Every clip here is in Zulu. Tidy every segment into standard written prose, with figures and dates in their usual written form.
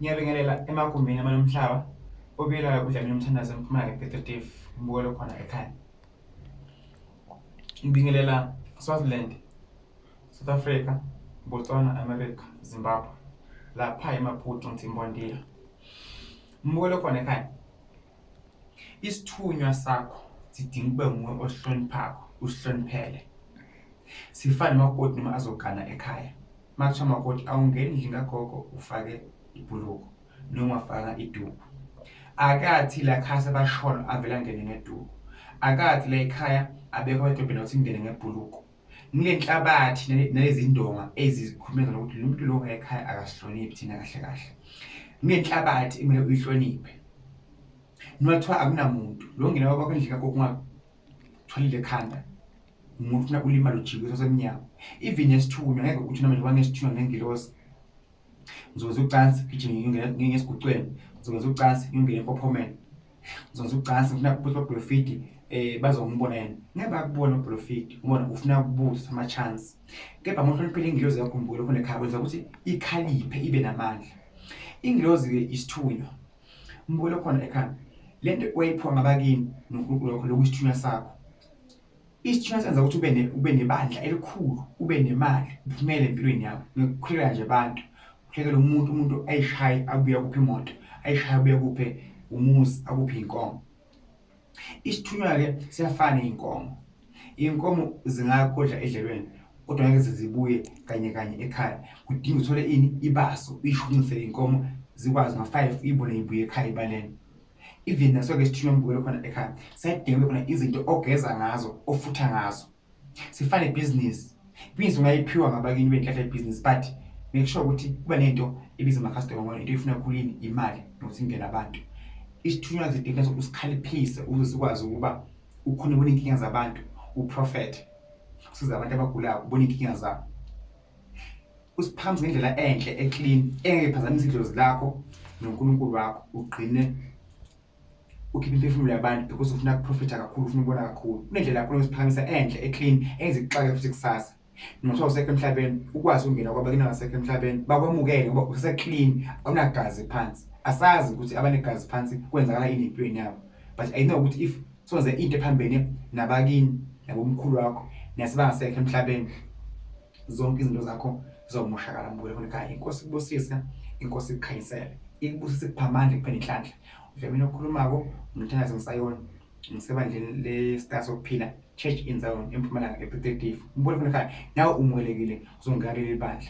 Ngiyabingelela emagumbini amanomhlaba obiyelayo uDlamini Umthandazo eMpumalanga ePiet Retief umbukelo khona ekhaya. Ngibingelela Swaziland, South Africa, Botswana, America, Zimbabwe. Lapha eMaputo ngithi Mbondiya. Umbukelo khona ekhaya. Isithunywa sakho sidinga ukube nguwe osihloniphako, usihloniphele. Sifane nomakoti noma azogana ekhaya. Uma kuthiwa makoti awungeni endlini kagogo ufake ibhuluko noma ungafakanga iduku. Akathi la ekhaya sebashona avele angene ngeduku. Akathi la ekhaya abekho edolobheni ukuthi ngingene ngebhuluko. Ngile nhlabathi nalezi ndonga ezikhulumela ukuthi lo muntu lo ekhaya akasihloniphi thina kahle kahle. Kunenhlabathi ekumele uyihloniphe. Noma kuthiwa akunamuntu lo ngena kwakho endlini kagogo ungathwalile ekhanda umuntu ufuna ulimale ujike usasemnyango. Even nesithunywa ngeke uthi noma nje wanesithunywa nengilosi ngizokwenza ucansi gijime ngiyongena esigucweni, ngizokwenza ucansi ngiyongena empophomeni, ngizokwenza ucansi ngifuna ukuthi baprofiti bazongibona yena. Ngeke bakubone uprofiti ubona ufuna ukubuza ama-chance. Kepha uma uhloniphile ingilozi yakho mbukelo khona ekhaya kwenza ukuthi ikhaliphe ibe namandla. Ingilozi-ke isithunywa umbukelo khona ekhaya lento wayiphiwa ngabakini noNkulunkulu wakho lokhu isithunywa sakho. Isithunywa senza ukuthi ube nebandla elikhulu, ube nemali, uphumele empilweni yakho. Ngikukhulekela nje abantu, ukhulekela umuntu, umuntu ayishaye abuye akuphe imoto, ayishaye abuye akuphe umuzi, akuphe iy'nkomo. Isithunywa-ke siyafana ney'nkomo. Iy'nkomo zingakodla edlelweni kodwa ngeke zizibuye kanye kanye ekhaya. Kudinga uthole ini? Ibaso, uyishunqise iy'nkomo zikwazi nga-five uyibone ibuye ekhaya ibalele. Even naso-ke isithunywa mbukelo khona ekhaya siyadinga kube khona izinto ogeza ngazo ofutha ngazo. Sifane ibhizinisi, ibhizinisi ungayiphiwa ngabakini benhlanhla yebhizinisi but make sure ukuthi kuba nento ebiza amakhastoma ngoba into oyifuna kakhulu yini imali nokuthi ingene abantu. Isithunywa sidinga ukuthi usikhaliphise ukuze sikwazi ukuba ukhone ubona iy'nkinga zabantu uprofethe, usize abantu abagulayo ubone iy'nkinga zabo. Usiphakamisa ngendlela enhle e-clean engeke iphazamise idlozi lakho noNkulunkulu wakho ugcine ukhiphe imphefumulo yabantu because ufuna ukuprofitha kakhulu ufuna ukubona kakhulu. Kunendlela yakho yokuziphakamisa enhle e-clean engeze ikuxake futhi kusasa. Noma kuthiwa usekho emhlabeni ukwazi ukungena kwabakini abangasekho emhlabeni bakwamukele ngoba usese-clean awunagazi phansi. Asazi ukuthi abanegazi phansi kwenzakala ini empilweni yabo but I know ukuthi if sowenze into ephambene nabakini nabomkhulu wakho nasebangasekho emhlabeni zonke izinto zakho zizomoshakala mbukele khona ekhaya. Inkosi ikubusise, inkosi ikukhanyisele, ikubusise ikuphe amandla ikuphe nenhlanhla. Udlamini okhulumako umthandazo ngisayona ngisebandleni le-Star Sokuphila Church in Zion eMpumalanga ePiet Retief. Umbukele khona ekhaya nawe umukelekile uzongena kuleli bandla.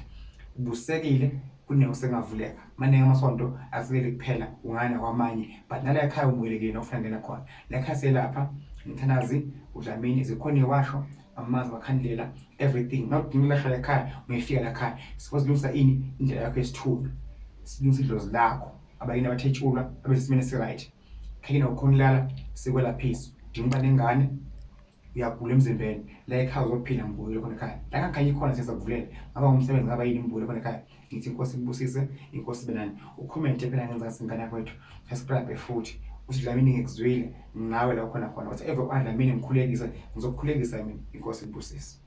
Ubusekile kuningi osengavuleka. Maningi amasonto asileli kuphela ungaya nakwamanye but nala ekhaya umukelekile nofuna ngena khona. La ekhaya selapha umthandazi uDlamini zikhona iwasho amanzi amakhandlela everything nawudinga ukulashwa ekhaya ungayifika la khaya sikwazi ukulungisa ini indlela yakho yesithunywa silungisa idlozi lakho abayini abathetshulwa abesesimeni esi-right khekena ukhona ulala sikwelaphisa udinga ukuba nengane uyagula emzimbeni la ekhaya uzophila ngibukele khona ekhaya la ngakhanye khona sizakuvulela ngaba ngumsebenzi ngaba yini ngibukele khona ekhaya ngithi inkosi ikubusise inkosi ibe nani ukhomente phela ngenzansi ngane yakwethu subscribe futhi uthi Dlamini ngikuzwile ngawe la ukhona khona whatever uDlamini ngikhulekise ngizokukhulekisa mina inkosi ikubusise.